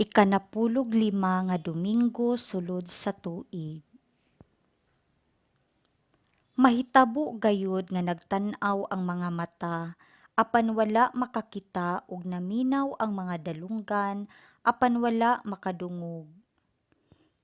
Ikanapulog lima nga Domingo sulod sa tuig. Mahitabo gayud nga nagtan-aw ang mga mata apan wala makakita ug naminaw ang mga dalunggan apan wala makadungog.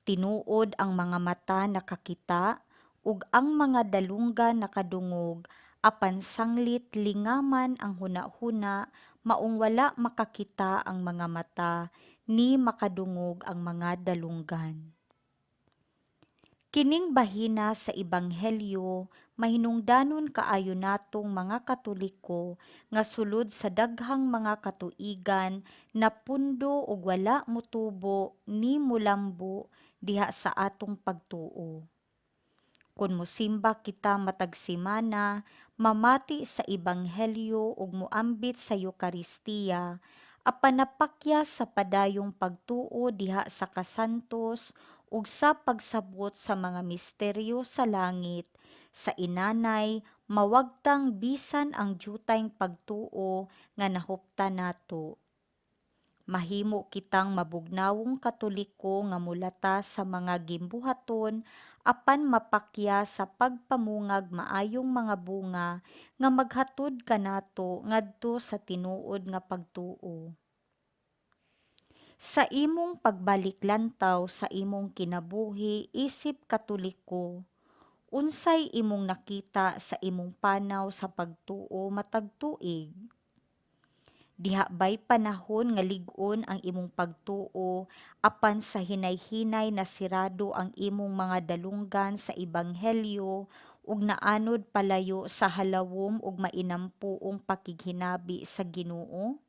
Tinuod ang mga mata nakakita ug ang mga dalunggan nakadungog, apan sanglit lingaman ang hunahuna maong wala makakita ang mga mata ni makadungog ang mga dalunggan. Kining bahina sa Ebanghelyo mahinungdanon kaayo natong mga Katoliko nga sulod sa daghang mga katuigan napundo ug wala motubo ni molambo diha sa atong pagtuo. Kon mosimba kita matag semana, mamati sa Ebanghelyo ug moambit sa Eukaristiya, apan napakyas sa padayong pagtuo diha sa kasantos ug sa pagsabot sa mga misteryo sa langit, sa inanay mawagtang bisan ang dyutayng pagtuo nga nahuptan nato. Mahimo kitang mabugnawong Katoliko nga molata sa mga gimbuhaton apan mapakyas sa pagpamungag maayong mga bunga nga maghatod kanato ngadto sa tinuod nga pagtuo. Sa imong pagbalik-lantaw sa imong kinabuhi isip Katoliko, unsay imong nakita sa imong panaw sa pagtuo matag tuig? Diha bay panahon nga lig-on ang imong pagtuo apan sa hinay-hinay nasirado ang imong mga dalunggan sa Ebanghelyo ug naanod palayo sa halawom ug mainampuong pakighinabi sa Ginoo?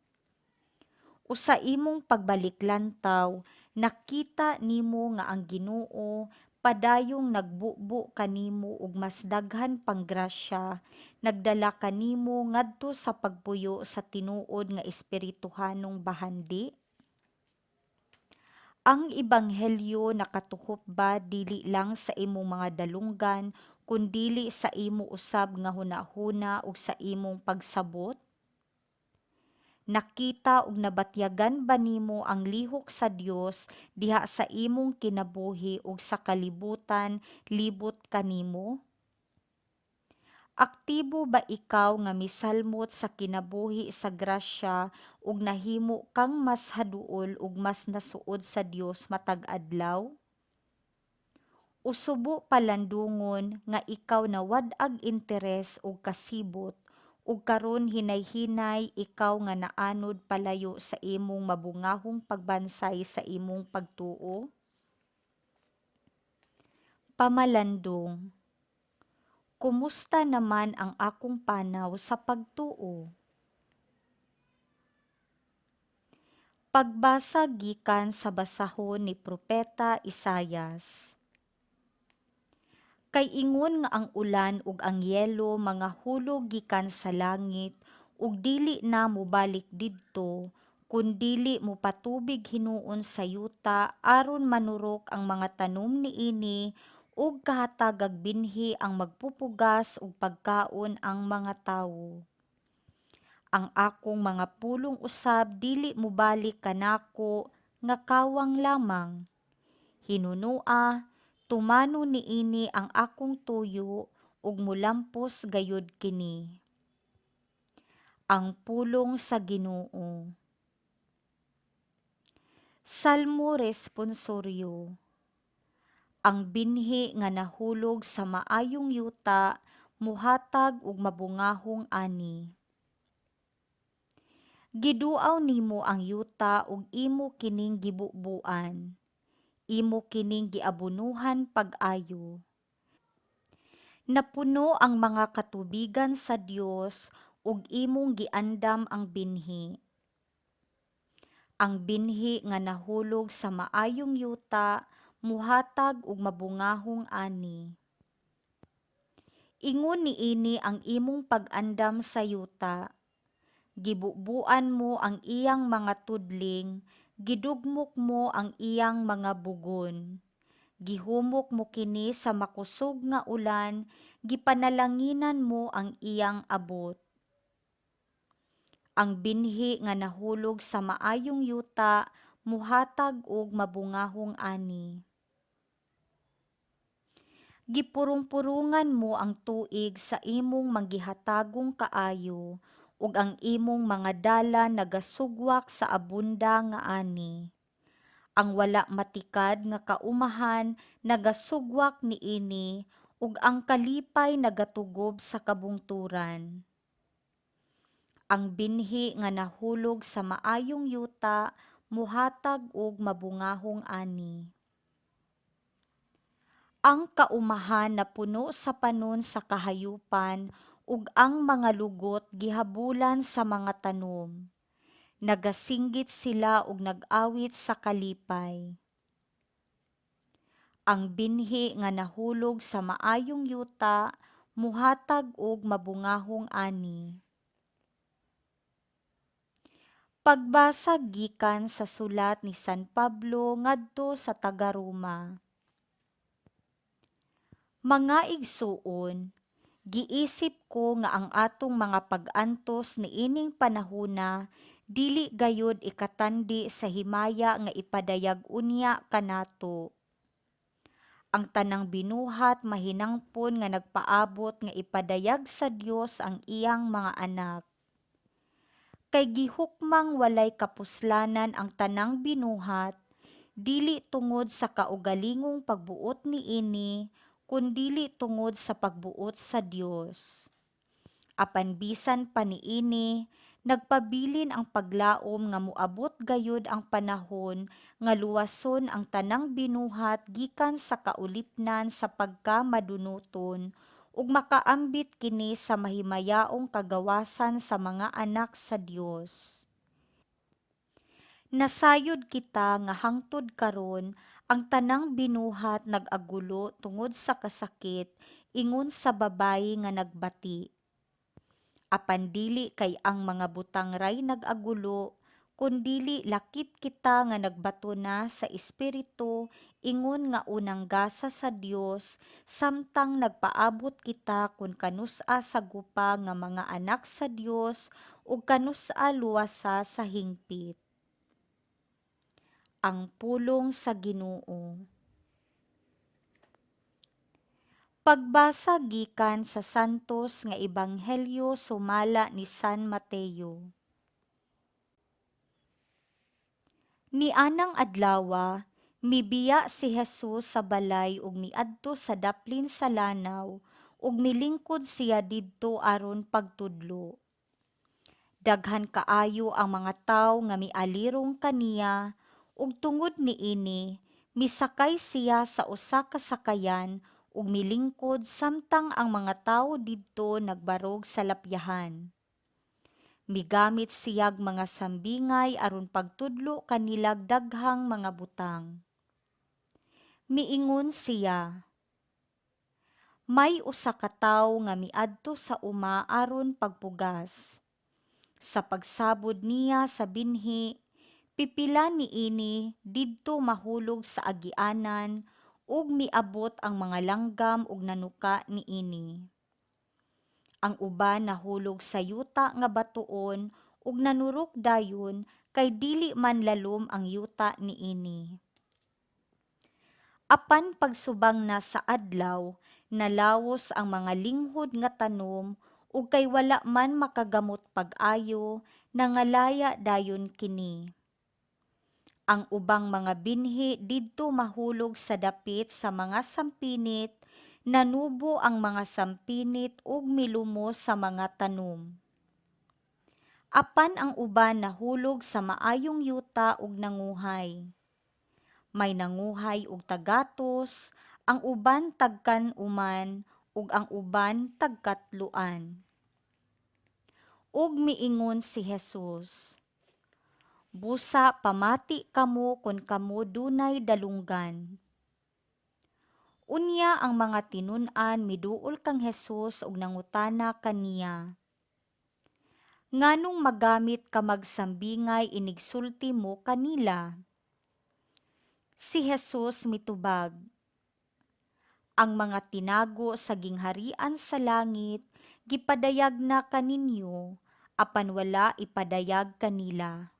O sa imong pagbalik-lantaw nakita nimo nga ang Ginoo padayong nagbubo kanimo og mas daghan pang grasya, nagdala kanimo ngadto sa pagpuyo sa tinuod nga espirituhanong bahandi? Ang Ebanghelyo nakatuhop ba dili lang sa imong mga dalunggan kundili sa imo usab nga hunahuna ug sa imong pagsabot? Nakita ug nabatyagan ba nimo ang lihok sa Dios diha sa imong kinabuhi ug sa kalibutan libot kanimo? Aktibo ba ikaw nga misalmot sa kinabuhi sa grasya ug nahimo kang mas haduol ug mas nasuod sa Dios matag adlaw? O subo palandungon nga ikaw nawad-ag interes ug kasibot ug karon hinay-hinay ikaw nga naanod palayo sa imong mabungahong pagbansay sa imong pagtuo? Pamalandong. Kumusta naman ang akong panaw sa pagtuo? Pagbasa gikan sa basahon ni Propeta Isayas. Kay ingon nga ang ulan ug ang yelo mga hulog gikan sa langit ug dili na mobalik didto, kun dili mopatubig hinuon sa yuta aron manurok ang mga tanom niini ug kahatagag binhi ang magpupugas og pagkaon ang mga tawo. Ang akong mga pulong usab dili mobalik kanako nga kawang lamang. Hinunua, tumanon niini ang akong tuyo ug molampos gayud kini. Ang pulong sa Ginoo. Salmo responsoryo. Ang binhi nga nahulog sa maayong yuta mohatag og mabungahong ani. Giduaw nimo ang yuta ug imo kining gibubuan. Imo kining giabunuhan pag-ayo. Napuno ang mga katubigan sa Dios ug imong giandam ang binhi. Ang binhi nga nahulog sa maayong yuta mohatag og mabungahong ani. Ingon niini ang imong pag-andam sa yuta. Gibubuan mo ang iyang mga tudling, gidugmok mo ang iyang mga bugon. Gihumok mo kini sa makusog nga ulan, gipanalanginan mo ang iyang abot. Ang binhi nga nahulog sa maayong yuta muhatag og mabungahong ani. Gipurong-purongan mo ang tuig sa imong manggihatagong kaayo, ug ang imong mga dalan nagasugwak sa abunda nga ani. Ang wala matikad nga kaumahan nagasugwak niini, ug ang kalipay nagatugob sa kabungturan. Ang binhi nga nahulog sa maayong yuta mohatag og mabungahong ani. Ang kaumahan napuno sa panon sa kahayupan ug ang mga lugot gihabulan sa mga tanom. Nagasinggit sila ug nag-awit sa kalipay. Ang binhi nga nahulog sa maayong yuta mohatag og mabungahong ani. Pagbasa gikan sa sulat ni San Pablo ngadto sa taga-Roma. Mga igsuon, giisip ko nga ang atong mga pag-antos niining panahona dili gayud ikatandi sa himaya nga ipadayag unya kanato. Ang tanang binuhat mahinangpon nga nagpaabot nga ipadayag sa Dios ang iyang mga anak. Kay gihukmang walay kapuslanan ang tanang binuhat, dili tungod sa kaugalingong pagbuot niini, kundili tungod sa pagbuot sa Dios. Apan bisan pa niini, nagpabilin ang paglaom nga moabot gayud ang panahon nga luwason ang tanang binuhat gikan sa kaulipnan sa pagkamadunoton ug makaambit kini sa mahimayaong kagawasan sa mga anak sa Dios. Nasayod kita nga hangtod karon ang tanang binuhat nag-agulo tungod sa kasakit ingon sa babayi nga nagbati. Apan dili kay ang mga butang ray nag-agulo, kundili lakip kita nga nagbato na sa Espiritu ingon nga unang gasa sa Dios samtang nagpaabot kita kon kanus-a sagupa nga mga anak sa Dios ug kanus-a luwasa sa hingpit. Ang pulong sa Ginoo. Pagbasa gikan sa Santos nga Ebanghelyo sumala ni San Mateo. Nianang adlawa, mibiya si Jesus sa balay ug miadto sa daplin sa lanaw ug milingkod siya didto aron pagtudlo. Daghan kaayo ang mga tawo nga mialirong kaniya ug tungod niini misakay siya sa usa ka sakayan ug milingkod samtang ang mga tawo didto nagbarog sa lapyahan. Migamit siyag mga sambingay aron pagtudlo kanilag daghang mga butang. Miingon siya, May usa ka tawo nga miadto sa uma aron pagpugas. Sa pagsabod niya sa binhi, pipila niini didto mahulog sa agianan ug miabot ang mga langgam ug nanuka niini. Ang uban nahulog sa yuta nga batuon ug nanurok dayon kay dili man lalom ang yuta niini. Apan pagsubang na sa adlaw, nalawos ang mga linghod nga tanom ug kay wala man makagamot pag-ayo, nangalaya dayon kini. Ang ubang mga binhi didto mahulog sa dapit sa mga sampinit, nanubo ang mga sampinit ug milumos sa mga tanom. Apan ang uban nahulog sa maayong yuta ug nanguhay. May nanguhay og tagatos, ang uban tagkan-uman, ug ang uban tagkatloan. Ug miingon si Jesus, Busa pamati kamo kon kamo dunay dalunggan. Unya ang mga tinun-an miduol kang Jesus ug nangutana kaniya, Nganong magamit ka magsambingay inigsulti mo kanila? Si Jesus mitubag, Ang mga tinago sa gingharian sa langit gipadayag na kaninyo, apan wala ipadayag kanila.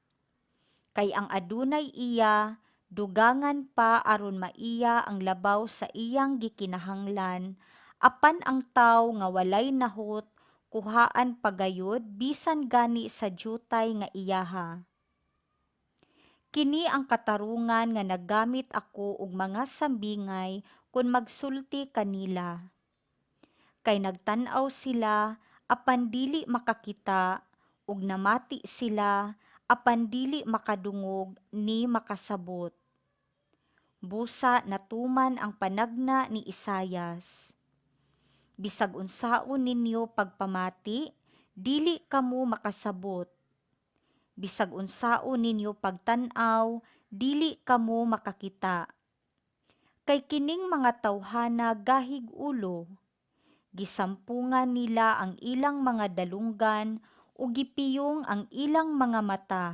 Kay ang adunay iya, dugangan pa aron maiya ang labaw sa iyang gikinahanglan, apan ang tawo nga walay nahot, kuhaan pa gayud bisan gani sa dyutay nga iyaha. Kini ang katarungan nga naggamit ako og mga sambingay kon magsulti kanila. Kay nagtan-aw sila apan dili makakita, ug namati sila apan dili makadungog ni makasabot. Busa natuman ang panagna ni Isayas: "Bisag unsaon ninyo pagpamati, dili kamo makasabot. Bisag unsaon ninyo pagtan-aw, dili kamo makakita. Kay kining mga tawhana gahig ulo. Gisampongan nila ang ilang mga dalunggan ug gipiyong ang ilang mga mata.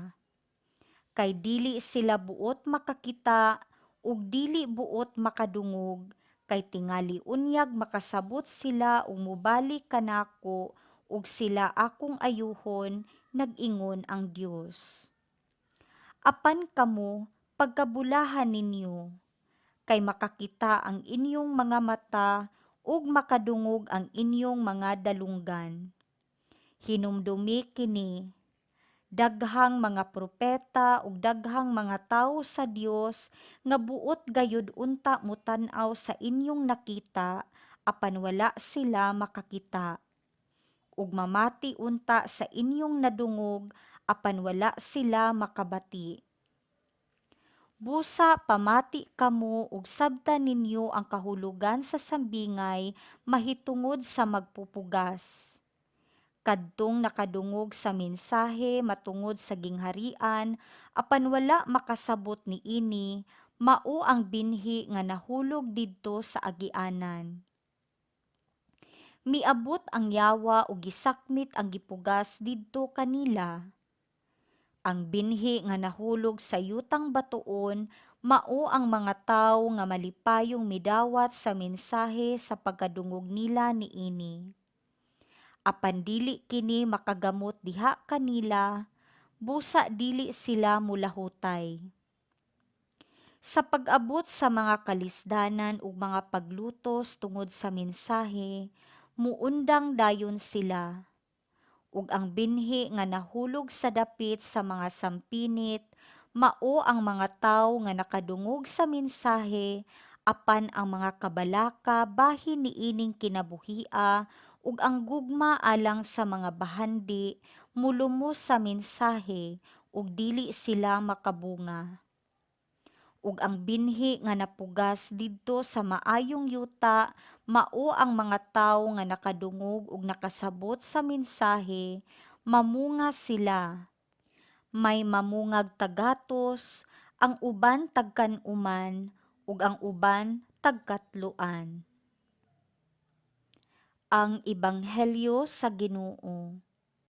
Kay dili sila buot makakita ug dili buot makadungog, kay tingali unyag makasabot sila ug mobalik kanako ug sila akong ayuhon, nag-ingon ang Dios. Apan kamo, pagkabulahan ninyo, kay makakita ang inyong mga mata ug makadungog ang inyong mga dalunggan. Hinumdumi kini: daghang mga propeta ug daghang mga tawo sa Dios nga buot gayud unta motan-aw sa inyong nakita, apan wala sila makakita, ug mamati unta sa inyong nadungog, apan wala sila makabati. Busa pamati kamo ug sabta ninyo ang kahulugan sa sambingay mahitungod sa magpupugas. Kadtong nakadungog sa mensahe matungod sa gingharian apan wala makasabot niini, mao ang binhi nga nahulog didto sa agianan. Miabot ang yawa ug gisakmit ang gipugas didto kanila. Ang binhi nga nahulog sa yutang batuon mao ang mga tawo nga malipayong midawat sa mensahe sa pagkadungog nila niini. Apan dili kini makagamot diha kanila, busa dili sila molahutay. Sa pag-abot sa mga kalisdanan ug mga paglutos tungod sa mensahe, muundang dayon sila. Ug ang binhi nga nahulog sa dapit sa mga sampinit mao ang mga tawo nga nakadungog sa mensahe, apan ang mga kabalaka bahin niining kinabuhia ug ang gugma alang sa mga bahandi molumos sa mensahe ug dili sila makabunga. Ug ang binhi nga napugas didto sa maayong yuta mao ang mga tawo nga nakadungog ug nakasabot sa mensahe, mamunga sila. May mamungag tagatos, ang uban tagkan-uman, ug ang uban tagkatloan." Ang Ebanghelyo sa Ginoo.